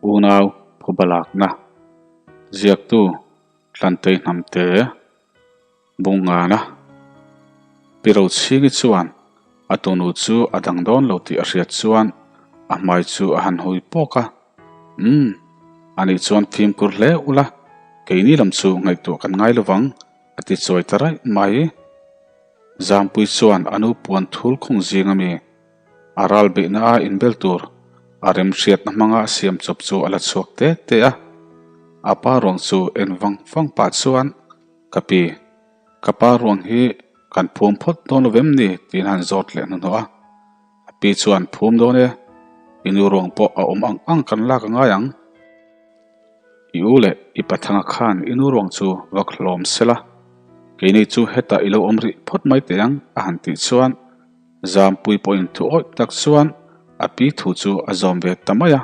Unau phubalakna ziaktu Tlantei Hnamte Bungngana Pi Rochhingi chuan a tunu chu a dang dawn lo tih a hriat chuan a hmai chu a han hui pawk a. Umm, anih chuan fimkhur hle ula, keini lam chu ngaihtuah kan ngai lovang, a ti chawi ta raih mai. Zampui chuan a nu puan thul khung zing ami a ral beihna a inbel tur a remhriatna hmanga a siam chawp chu a la chhuak te te a. A pa ruang chu en vang vang pah chuan, Ka pi, ka pa ruang hi kan phum phawt dawn lo vem ni? tiin han zawt leh hnuhnawh a. A pi chuan, Phum dawn e, i nu ruang pawh a awm ang ang kan lak a ngai ang. I u leh i pathanga khan i nu ruang chu vak hlawm sela, keini chu hetah i lo awm rih phawt mai teh ang, a han tih chuan Zampui pawhin thu awih tak chuan a pi thu chu a zawm ve ta mai a.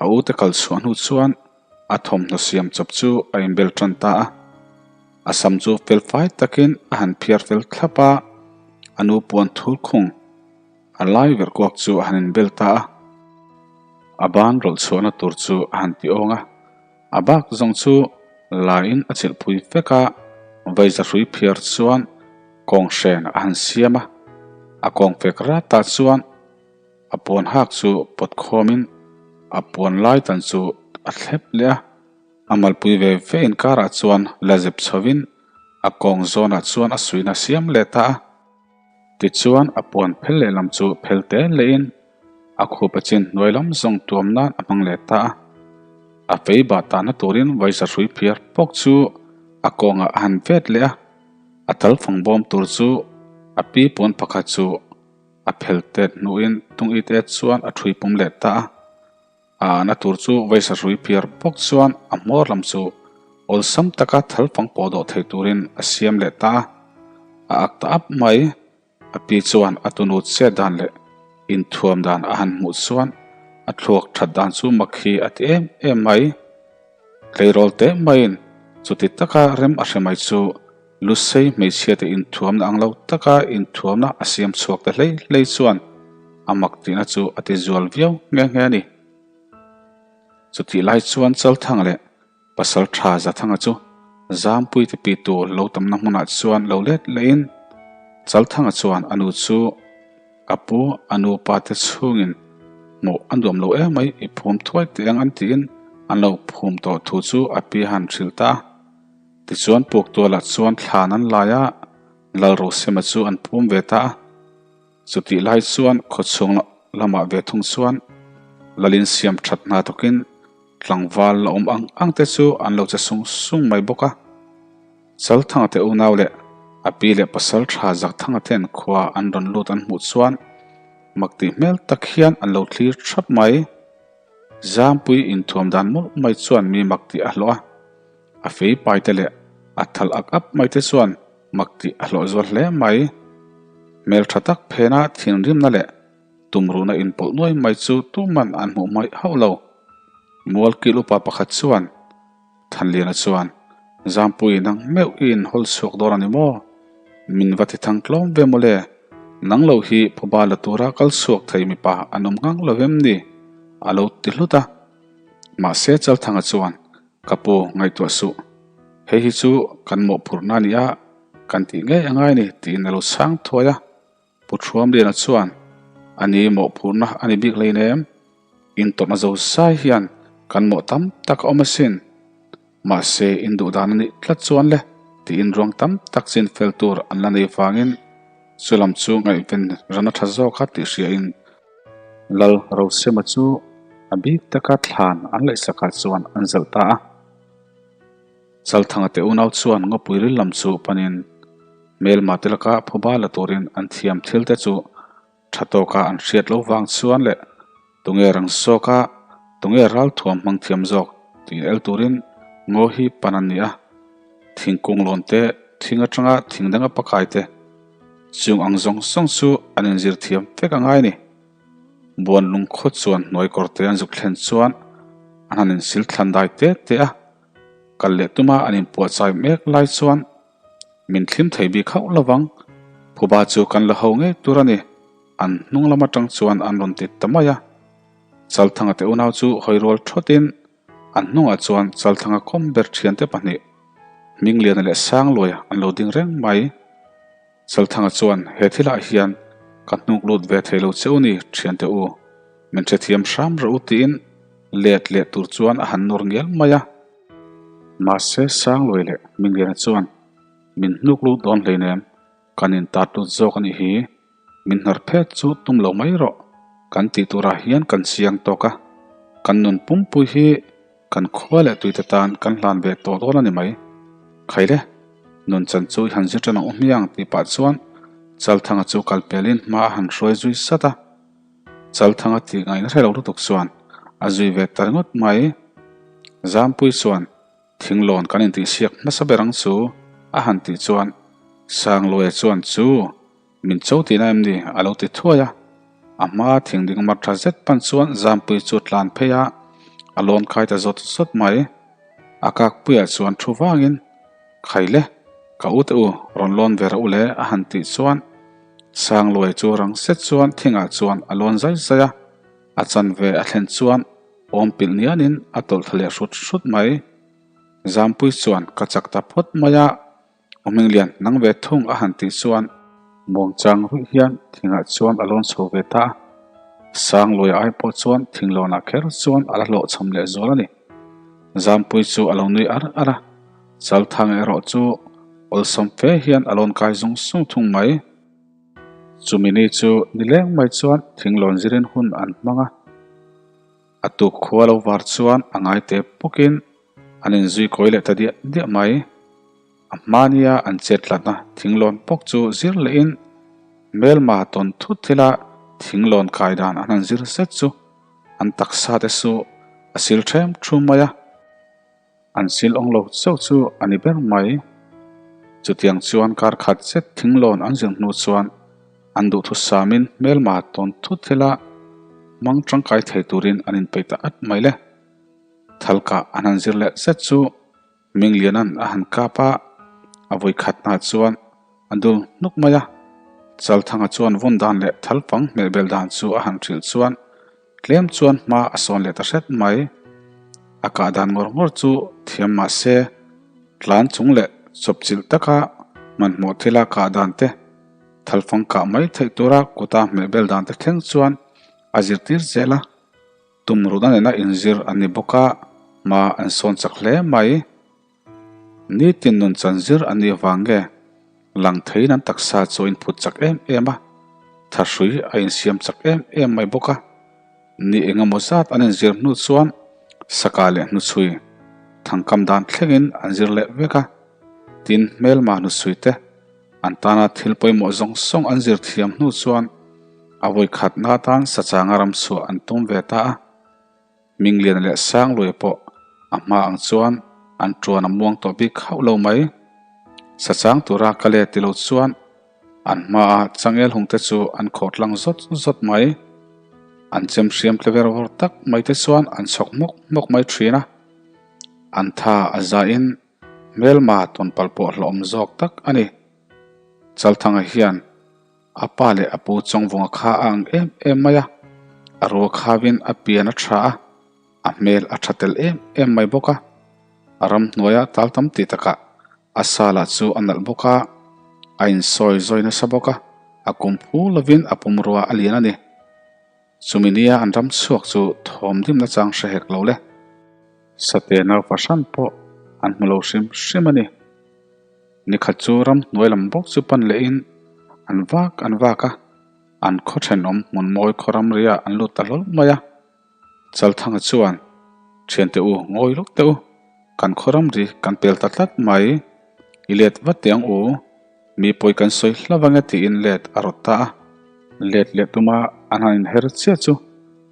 A ute kal chhuah hnu chuan a thawmhnaw siam chawp chu a inbel tan ta a. A sam chu fel fai takin a han phiar fel thlap a, a nu puan thul khung a lai verh kuak chu a han inbel ta a. A ban rawlh chhuahna tur chu a han ti awng a, a bak zawng chu laiin a chilh phui vek a, veiza hrui phiar chuan kawng hren a han siam a, a kawng fek ratah chuan a puan hak chu pawt khawmin a puan lai dan chu a thlep leh a, a malpui ve ve inkarah chuan la zep chhovin a kawng zawnah chuan a suihna siam leh ta a. Tichuan a puan phel lehlam chu phel te lehin a khup a chin hnuai lam zawng tuam nan a hmang leh ta a. A fei bah tahna turin vaisa hrui phiar pawk chu a kawngah a han vet leh a, a tal fang bawm tur chu a pi puan pakhat chu a phel tet hnuin tung it et chuan a ṭhui pum leh ta a. A ahna tur chu vaisa hrui phiar bawk chuan a hmawr lam chu awlsam taka thal fang pawh dawh thei turin a siam leh ta a. A ak ta ap mai. A pi chuan a tunu chet dan leh inthuam dan a han hmuh chuan a thluak that dan chu mak hi a ti em em mai. Tleirawl teh maiin chuti taka rem a hre mai chu Lusei hmeichhia te inthuamna ang lo taka inthuamna a siam chhuak ta hlei hlei chuan a mak tihna chu a ti zual viau nghe nghe a ni. Chutih lai chuan Chalthang leh Pasal tha Zathanga chu Zampui te pi tur lo tamna hmunah chuan lo let lehin Chalthanga chuan a nu chu a pu a nupa te chhungin hmuh a nuam lo emai i phum thuai teh ang an tiin an lo phum tawh thu chu a pi a han hrilh ta a. Tichuan Puktualah chuan thlan an lai a, Lalrosema chu an phum ve ta a. Chutih lai chuan khawchhung lamah ve thung chuan Lalin siam that hna tawkin tlangval la awm ang ang te chu an lo che sung sung mai bawk a. Chalthanga te unau leh a pi leh pasal tha Zakthanga ten khua an rawn lut an hmuh chuan mak tih hmel tak hian an lo thlir thap mai. Zampui inthuam dan mawlh mai chuan mi mak tih a hlawh a. A fei pai te leh a thal ak ap mai te chuan mak tih a hlawh zual hle mai. Hmel tha tak phena thinrimna leh tumruhna inpawlh nuai mai chu tuman an hmuh hmaih hauh lo. Mual kil upa pakhat chuan Thanliana chuan, Zampui nang meuh i inhawl chhuak dawn a ni maw? Min va ti thang tlawm ve mawle. Nang lo hi phuba la tura kal chhuak thei mipa an awm ngang lo em ni? A lo ti hlut a. Mahse Chalthanga chuan, Ka pu, ngaihtuah suh. Hei hi chu kan mawhphurhna a ni a, kan tih ngei a ngai a ni, tiin a lo chhang thuai a. Pu Thuamliana chuan, A ni, mawhphurhna a ni bik hlein em? Intawrhna zo zai hian kan mawh tam tak a awm asin. Mahse, induh dan a nih tlat chuan le, tiin ruang tam tak chin fel tur an la nei vangin chu lam chu ngaihven ran a tha zawk a tih hriain Lal Rosema chu a bik taka thlan an laihsakah chuan an zalh ta a. Chalthanga te unau chuan ngawpui ril lam chu panin hmelma te laka phuba la turin an thiam thil te chu tha tawka an hriat lo vang chuan leh tunge rang zawka tunge ralthuam hmang thiam zawk tih el turin ngaw hi pan an ni a. Thingkung lawn te, thing atanga thing danga pakai te chung ang zawng zawng chu an inzir thiam vek a ngai a ni. Buan lungkhaw chuan hnuai kawr te an zuk thlen chuan an han insil thlan dai te te a, kal leh tuma an inpuahchai mek lai chuan min thlim thei bik hauh lovang, phuba chu kan la ho ngei tur a ni, an hnung lam atang chuan an rawn ti ta mai a. Chalthanga te unau chu hawi rual thawtin an hnungah chuan Chalthanga kawm ber thiante pahnih Hmingliana leh Sangluaia an lo ding reng mai. Chalthanga chuan he thilah hian ka hnuk lut ve thei lo che u ni thiante u, min hrethiam hram rawh u tiin let leh tur chuan a han nawr ngial mai a. Mahse Sangluai leh Hmingliana chuan min hnuk lut dawn hleinem Kan intat lut zawk a nih hi, min hnar phet chu tum lo mai rawh, kan tih turah hian kan chiang tawk a, kan nun pumpui hi kan khua leh tuite tan kan hlan ve tawh dawn a ni mai. Khaile, nun chan chu i han zir tan ang u hmiang tih pah chuan Chalthanga chu kal pelin hma a han hruai zui sat a, Chalthanga tih ngaihna hre lo lutuk chuan a zui ve ta ringawt mai. Zampui chuan. Thinglawn kan intihsiak hmasa ber ang chu a han tih chuan Sangluaia chuan chu min cho tihna em ni a lo ti thuai a, a hma thing ding mar tha zet pan chuan Zampui chu tlan phei a, a lawn khai ta zawt zawt mai. A kakpuiah chuan thu vangin Khaile ka u te u rawn lawn ve rawh u le a han tih chuan Sangluaia chu rang set chuan thingah chuan a lawn zai zai a, a chanve a thlen chuan Awm pilh nianin a tawlh thla leh hrut hrut mai. Zampui chuan ka chak ta phawt mai a, Aw Hminglian nang ve thung a han tih chuan muangchang ruih hian thingah chuan a lawn chho ve ta a. Sangluaia ai pawh chuan thinglawnah kher chuan a la hlawhchham leh zual a ni. Zampui chu a lo nui ar ar a, Chalthang erawh chu awlsam fe hian a lawn kai zung zung thung mai. Chumi ni chu nileng mai chuan thinglawn zirin hun an hmang a. A tuk khua lo var chuan a ngai tep bawkin an inzui kawi leh ta diah diah mai. A hmania an chet tlatna thinglawn bawk chu zir lehin hmelma tawn thut thila thinglawn kai dan an han zir zet chu an taksa te chu a sil ṭhem ṭhum mai a. An sil awng lo chauh chu a ni ber mai. Chutiang chuan kar khat zet thinglawn an zir hnu chuan an duhthusamin hmelma tawn thut thila hmang tangkai thei turin an inpeih ta at mai le. Thalkah an han zir leh zet chu Mingliana'n a han kap a, a vawi khatnaah chuan a dul hnuk mai a. Chalthanga chuan vawn dan leh thalpang hmehbel dan chu a han hrilh chuan Tlem chuan hma a sawn leh ta hret mai. A kah dan ngawr ngawr chu thiam mah se, tlan chung leh chawpchilh taka hmanhmawh thila kah dan te, thalfang kah mai theih tura kuta hmehbel dan te thleng chuan a zirtir zel a. Tumruhna nena inzir an ni bawk a, hma an sawn chak hle mai. Nitin nun chan zir a nih vang nge lang theiin an taksa chu a inphut chak em em a, thahrui a insiam chak em em mai bawk a. Ni engemaw zat an inzir hnu chuan saka leh hnuchhui thangkam dan thlengin an zir leh vek a, tin hmelma hnuchhui te an tana thil pawimawh zawng zawng an zir thiam hnu chuan a vawikhatna atan sachanga ramchhuah an tum ve ta a. Mingliana leh Sangluaia pawh a hma ang chuan an tuan a muang tawh bik hauh lo mai. Sachang tura ka let ti lo chuan an hmaa changel hung te chu an khawh tlang zawt zawt mai. An chem hriam tle ver vawr tak mai te chuan an chhawk hmawk hmawk mai thin a. An tha a zain hmelma tawnpalh pawh hlawhawm zawk tak a ni. Chalthanga hian A pa leh a pu Chawngvunga kha a ang em em mai a, a rual khavin a pian a tha a, a hmel a tha tel em em mai bawk a. A ramhnuaia tal tam tih takah a sa lah chu a nalh bawk a, a insawi zawi nasa bawk a, a kum phu lovin a pumrua a lian a ni. Chumi nia an ram chhuak chu thawm dimna chang hre hek lo le. Sate nau fahran pawh an hmu lo hrim hrim a ni. Nikhat chu ramhnuai lam bawk chu pan lehin an vak an vak a, an khaw thenawm hmun mawi khaw ramriah an lut ta hlawl mai a. Chalthanga chuan, Thiante u, ngawi lawk teh u, kan khaw ramri kan pel ta tlat mai, i let vat teh ang u, mi pawi kan sawi hlauh ange tiin let a rawt ta a. Let leh tuma an han inher chiah chu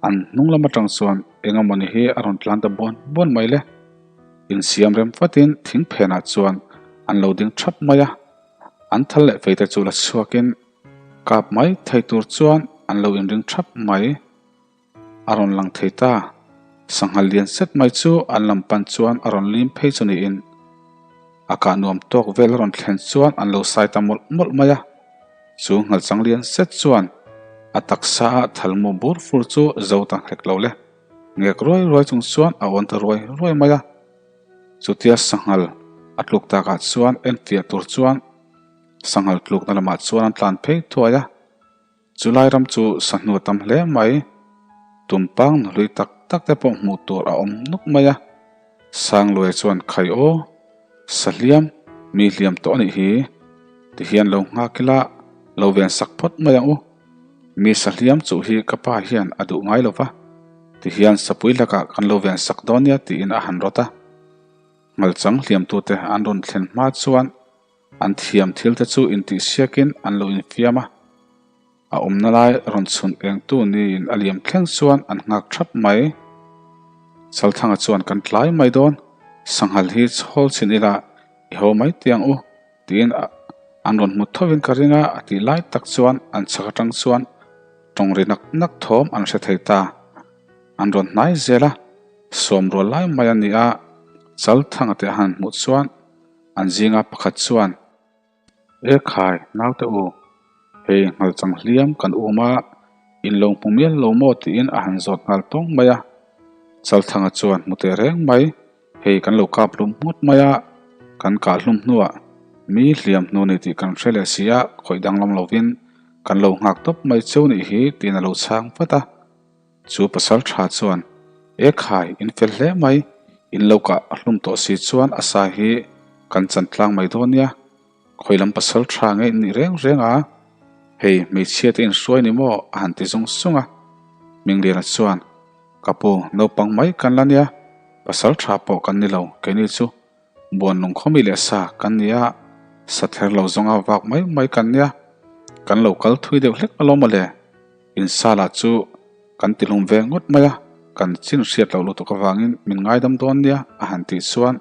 an hnung lam atang chuan eng emawni hi a rawn tlan ta buan buan mai le. Insiam rem vatin thing phenah chuan an lo ding thap mai a, an thal leh feite chu la chhuakin kap mai thei tur chuan an lo inring thap mai. A rawn lang thei ta, sangha lian set mai chu an lam pan chuan a rawn lim phei chu niin a kah nuam tawk vel a rawn thlen chuan an lo sai ta mawlh mawlh mai a, chu nghalchang lian set chuan a taksa a thalmu bur fur chu zo ta hlek lo le. Ngek ruai ruai chung chuan a awn ta ruai ruai mai a. Chutia sanghal a tluk takah chuan enfiah tur chuan sanghal tlukna lamah chuan an tlan phei thuai a. Chulai ram chu sahnu a tam hle mai. Tumpang nuhlui tak tak te pawh hmuh tur a awm nuk mai a. Sangluai chuan khai aw, Sahliam, mi hliam tawh a nih hi. Tihian lo nghak ila, lo ven sak phawt mai ang u. Mi sahliam chuh hi ka pa hian a duh ngai lo va, tihian sapui lakah kan lo ven sak dawn nia tiin a han rawt a. Ngalchang hliamtute an rawn thlen hma chuan an thiam thil te chu intihsiakin an lo infiam a. A awmna lai rawn chhun engtu niin a liam thleng chuan an nghak thap mai. Chalthanga chuan kan tlai mai dawn, sanghal hi chhawl chhin ila i haw mai tiang u tiin an rawn hmu thovin ka ring a, a tih lai tak chuan an chhak atang chuan tawng ri nak nak thawm an hre thei ta. An rawn hnai zel a, sawm rual lai mai a ni a, Chalthanga te a han hmuh chuan an zinga pakhat chuan, E khai, naute u, hei nghalchang hliam kan um a, in lo hmu mial lo maw tiin a han zawt nghal tawng mai a. Chalthanga chuan hmu teh reng mai, hei kan lo kap hlum ngawt mai a, kan kah hlum hnuah mi hliam hnu ni tih kan hre leh si a, khawih danglam lovin kan lo nghak tawp mai cheu nih hi tiin a lo chhang vat a. Chu pasal tha chuan, E khai, in fel hle mai, in lo kah hlum tawh si chuan a sa hi kan chan tlang mai dawn nia, khawi lam pasal tha nge in nih reng reng a, hei hmeichhia te in hruai ni maw a han ti zung zung a. Mingliana chuan, Ka pu, naupang mai kan la nia, pasal tha pawh kan ni lo, keini chu Buan lungkhawmi leh sa kan ni a, sa ther lo zawnga vak mai mai kan nia, kan lo kal thui deuh hlek alawm mawle. Insa lah chu kan ti hlum ve ngawt mai a, kan chin hriat loh lutuk avangin min ngaidam dawn nia a han tih chuan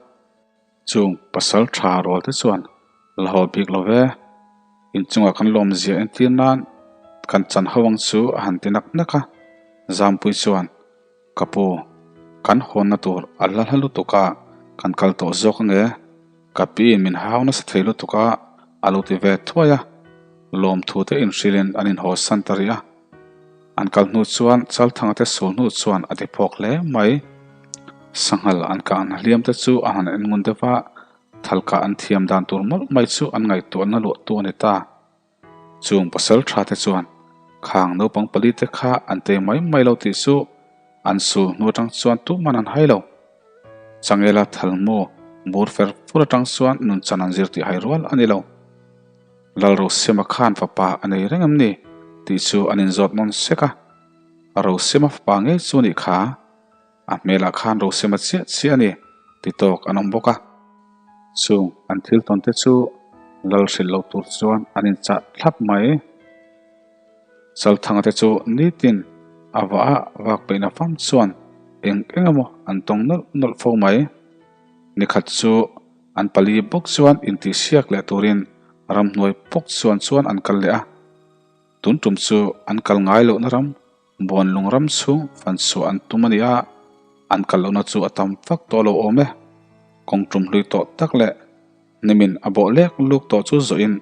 chung pasal tha rual te chuan la haw bik lo ve, inchungah kan lawmzia entir nan kan chan ho ang chu a han ti nak nak a, Zampui chuan Ka pu, kan hawnna tur a la hla lutuk a, kan kal tawh zawk ange. Ka piin min hau nasa thei lutuk a, a lo ti ve thuai a. Lawmthu te inhrilhin an inhaw san ta rih a. An kal hnu chuan Chalthanga te sul hnu chuan a ti phawk hle mai. Sanghal an kahna hliam te chu a han en ngun deuh a, thalkah an thiam dan tur mawlh mai chu an ngaihtuahna luahtu a ni ta. Chung pasal tha te chuan khang naupang pali te kha an tei mai mai lo tih chu an sul hnu atang chuan tuman an hai lo. Changela thalmu bur fer fur atang chuan nunchan an zir tih hai rual a ni lo. Lalrosema khan fapa a nei reng em ni tih chu an inzawt nawn sek a. Rosema fapa ngei chu nih kha. A hmelah khan Rosema chiah chiah a ni ti tawk an awm bawk a. Chung an thil tawn te chu lal hrilh loh tur chuan an inchah thlap mai. Chalthanga te chu nitin a vah a vak peihna fam chuan eng eng emaw an tawng nawlh nawlh fo mai. Nikhat chu an pali bawk chuan intihsiak leh turin ramhnuai pawk chuan chuan an kal leh a. Tun tum chu an kal ngai lohna ram Buanlung ram chhung fan chhuah an tum a ni a, an kal lohna chu a tam vak tawh lo awm e. Kawng tum hlui tawh tak leh nimin a bawh lek luk tawh chu zawhin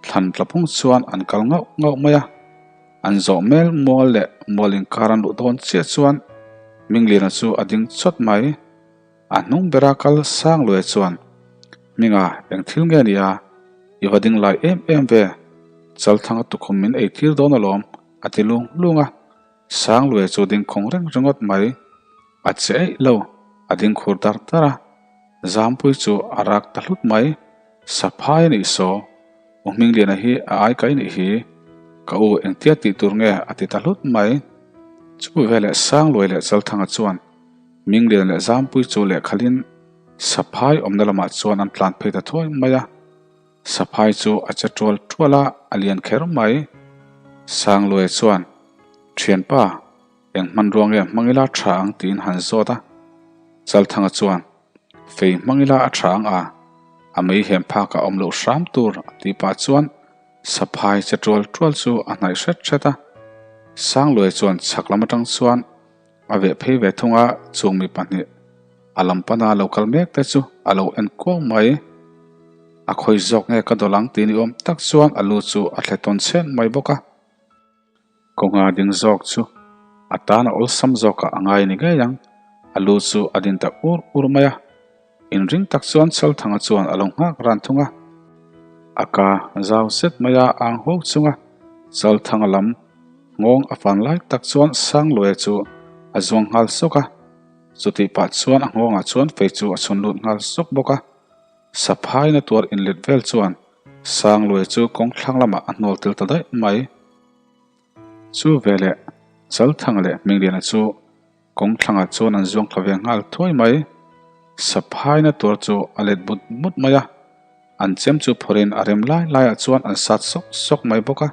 thlan tla phung chuan an kal ngauh ngauh mai a. An zawh mel mual leh mual inkar an luh dawn chiah chuan Mingliana chu a ding chawt mai. A hnung bera kal sang luai chuan, Hminga, eng thil nge ni a? I va ding lai em em ve. Chalthanga tukhum min ei tir dawn alawm. A ti lung lung a, Sangluai chu ding khawng reng ringawt mai. A che eih lo, a ding khur dar dar a, Zampui chu a rak ta hlut mai. Saphai a nih saw, U Hmingliana hi a ai kai nih hi, ka u engtia tih tur nge a ti ta hlut mai. Chu veleh Sangluai leh Chalthanga chuan Hmingliana leh Zampui chu lehkhalin Saphai awmna lamah chuan an tlan phei ta thuai mai a. Saphai chu a che tual tual a, a lian kher mai. Sangluai chuan, Thianpa, eng hmanrua nge hmang ila tha ang tiin han zawt a. Chalthanga chuan, Fei hmang ila a tha ang a, a mei hem phak a awm loh hram tur a tih pah chuan Saphai che tual tual chu a hnaih hret hret a. Sangluai chuan chhak lam atang chuan A veh phei ve thung a, chung mi pahnih a lam pana lo kal mek te chu a lo en kuau mai. A khawi zawk nge ka dawlh ang tih ni awm tak chuan a lu chu a thle tawn chhen mai bawk a. Kawnga ding zawk chu A tan a awlsam zawkah a ngai ni ngei ang. A lu chu a din ta ur ur mai a. Inring tak chuan Chalthanga chuan a lo nghak ran thung a. A ka zau zet mai a ang huau chung a, Chalthanga lam nghawng a fan lai tak chuan Sangluaia chu a zuang nghal sawk a. Chutih pah chuan a nghawngah chuan fei chu a chhun lut nghal sawk bawk a. Saphaina tuar inlet vel chuan Sangluaia chu kawng thlang lamah a hnawl tel ta daih mai. Chu veleh Chalthanga leh Hmingliana chu Kawng thlangah chuan an zuang thla ve nghal thuai mai. Saphaina tuar chu a let but but mai a, an chem chu phawrhin a rem lai laiah chuan an sat sawk sawk mai bawk a.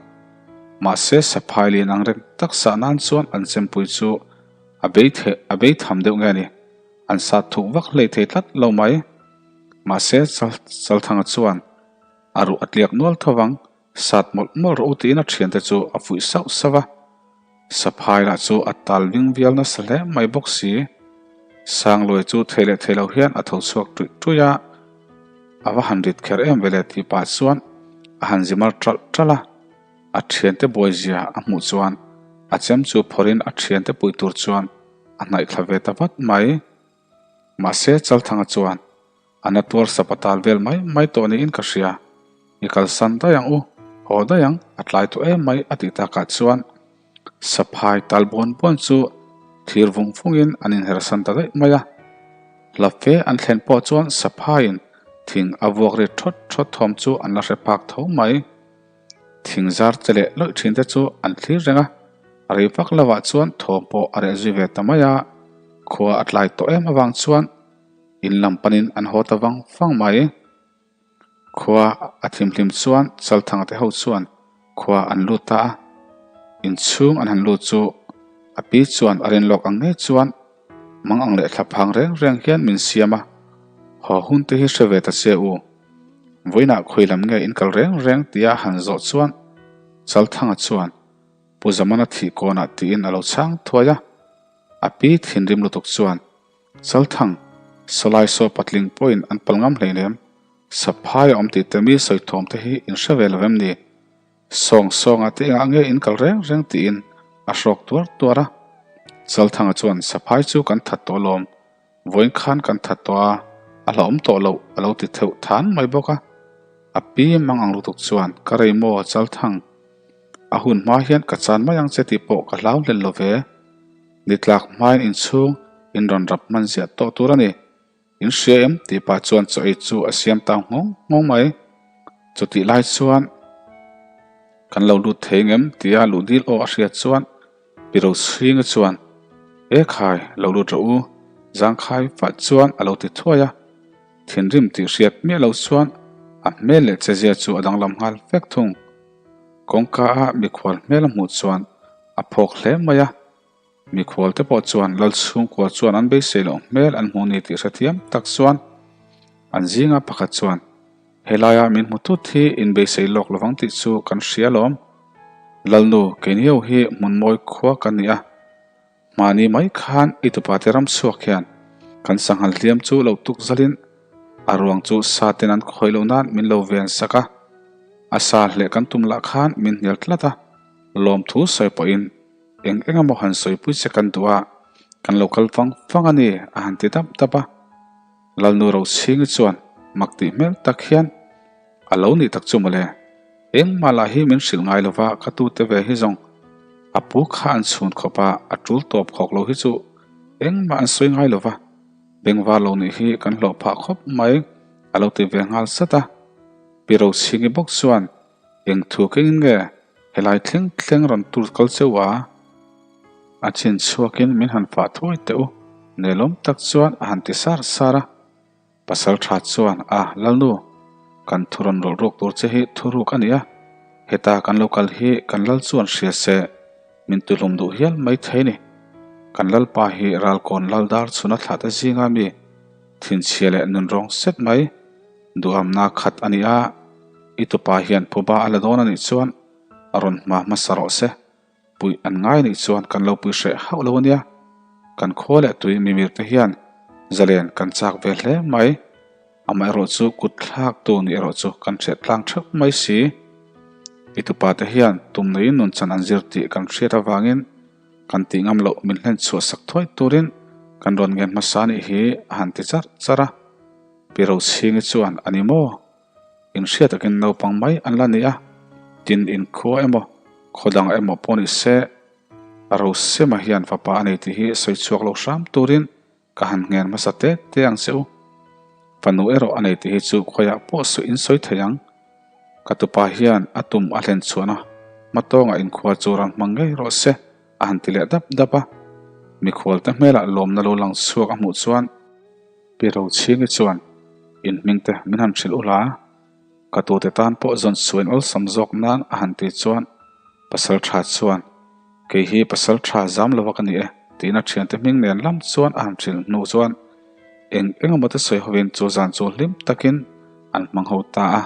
Mahse saphai lian ang reng tak sah nan chuan an chempui chu a bei theh a bei tham deuh nge ni, an sat thuk vak hlei thei tlat lo mai. Mahse Chalthanga chuan a ruh a tliak nual tho vang. Sat mawlh mawlh rawh u tiin a thiante chu a fuih sauh sauh a. Saphai lah chu a tal ving vial nasa hle mai bawk si. Sangluai chu thei leh thei lo hian a tho chhuak tuih tuih a, a va han rit kher em vele tih pah chuan a han zi mar ṭalh ṭalh a. A thiante buaizia a hmuh chuan a chem chu phawrhin a thiante puih tur chuan a hnaih thla ve ta vat mai. Mahse Chalthanga chuan A na tuar sap a tal vel mai mai tawh niin ka hria. I kalsan daih ang u, haw daih ang, a tlai tawh em mai a tih takah chuan saphai tal buan buan chu thir vung vungin an inhersan ta daih mai a. Hla fe an thlen pawh chuan saphaiin thing a vuak ri thawt thawt thawm chu an la hre phak tho mai. Thing zar che leh lawih thin te chu an thlir reng a, a rei vak lovah chuan thawm pawh a reh zui ve ta mai a, khua a tlai tawh em avang chuan In lam panin an haw ta vang vang mai. Khua a thimhlim chuan Chalthanga te ho chuan khua an lut ta a. Inchhung an han lut chu a pi chuan a rin lawk ang ngei chuan mang ang leh thlaphang reng reng hian min siam a, Haw hun te hi hre ve ta che u. Vawiinah khawi lam nge in kal reng reng tia han zawh chuan Chalthanga chuan Pu Zamana thih kawnah tiin a lo chhang thuai a. A pi thinrim lutuk chuan Chalthang, Sawlai saw patling pawhin an pal ngam hleinem, Saphai a awm tih te mi sawi thawm te hi in hre ve lo em ni? Sawng sawngah te engah nge in kal reng reng tiin a hrawk tuar tuar a. Chalthanga chuan Saphai chu kan that tawh lawm, vawiin khan kan that tawh a, a hlauhawm tawh loh a lo ti theuh than mai bawk a. A pi mang ang lutuk chuan ka rei maw Chalthang, a hun hma hian ka chan mai ang che tih pawh ka hlau hlel lo ve. Ni tlak hmain inchhung in rawn rap hman ziah tawh tur a ni. In hria em? tih pah chuan chaw ei chu a siam tau nghawng nghawng mai. Chutih lai chuan kan lo lut thei ngem tia luh dil aw a hriat chuan Pi Rochhinga chuan E khai, lo lut rawh u, zangkhai fah chuan a lo ti thuai a. Thinrim tih hriat miah lo chuan a hmel leh chezia chu a danglam nghal vek thung. Kawngka a mikhual hmel a hmuh chuan a phawk hle mai a, mikhual te pawh chuan lal chhungkua chuan an beisei loh hmel an hmu ni tih hrethiam tak chuan an zinga pakhat chuan helaia min hmu tut hi in beisei lawk lovang tih chu kan hria alawm. Lalnu keini ho hi hmun mawi khua kan ni a. Mahni mai khan i tupate ram chhuak hian kan sanghal hliam chu lo tuk zalin a ruang chu sa ten an khawih loh nan min lo ven sak a, a sa hleh kan tum lah khan min hnial tlat a, lawmthu sawi pawhin eng eng emaw han sawipui che kan duh a, kan lo kal vang vang a ni a han ti dap dap a. Lalnu Rochhingi chuan mak tih hmel tak hian A lo nih tak chu mawle. Engmah lah hi min hrilh ngai lova ka tute ve hi zawng. A pu kha an chhun khawp a, a tul tawp khawk lo hi chu engmah an sawi ngai lova. Bengvar lo nih hi kan hlawh phah khawp mai a lo ti ve nghal zat a. Pi Rochhingi bawk chuan eng thu kengin nge helai thleng thleng rawn tur kal cheu a? A chin chhuakin min han fah thuai teh u, nelawm tak chuan a han ti sar sar a. Pasal tha chuan, A, Lalnu, kan thu rawn rawlh ruk tur che hi thu ruk a ni a, heta kan lo kal hi kan lal chuan hria se, min tuhlum duh hial mai thei ni. Kan lalpa hi ralkawn lal dar chhuna thlah te zinga mi thinchhia leh nunrawng set mai duhamna khat a ni a, i tupa hian phuba a la dawn a nih chuan a rawn hma hmasa rawh se. Puih an ngai nih chuan kan lo pui hreh hauh lo ania. Kan khua leh tui mimir te hian zalen kan chak ve hle mai. Amaherawh chu kut thlak tu nih erawh chu kan hriat tlang theuh mai si. I tupa te hian tum neiin nun chan an zir tih kan hriat avangin. Kan tih ngam loh min hlen chhuah sak thuai turin kan rawn ngen hmasa nih hi a han ti charh charh a. Pi Rochhingi chuan a ni maw? Inhriat takin naupang mai an la ni a, tin inkhua emaw khaw dang emaw pawh ni se a Rosema hian fapa a nei tih hi sawi chhuak lo hram turin Ka han ngen hmasa te te ang che u. Fanu erawh a nei tih hi chu khawiah pawh suh in sawi thei ang. Ka tupa hian a tum a hlen chhuahna hmatawngah inkhua chu ram hmang ngei rawh se a han ti leh dap dap a. Mikhualte hmelah lawmna lo lang chhuak a hmuh chuan Pi Rochhingi chuan in hmingte min han hrilh ula. Ka tute tan pawh zawn suain awlsam zawk nan a han ti chuan pasal tha chuan, Kei hi pasal tha zam lova ka ni e, tiin a thiante hming nen lam chuan a han hrilh hnu chuan eng eng emaw te sawi hovin chu zan chu hlim takin an hmang ho ta a.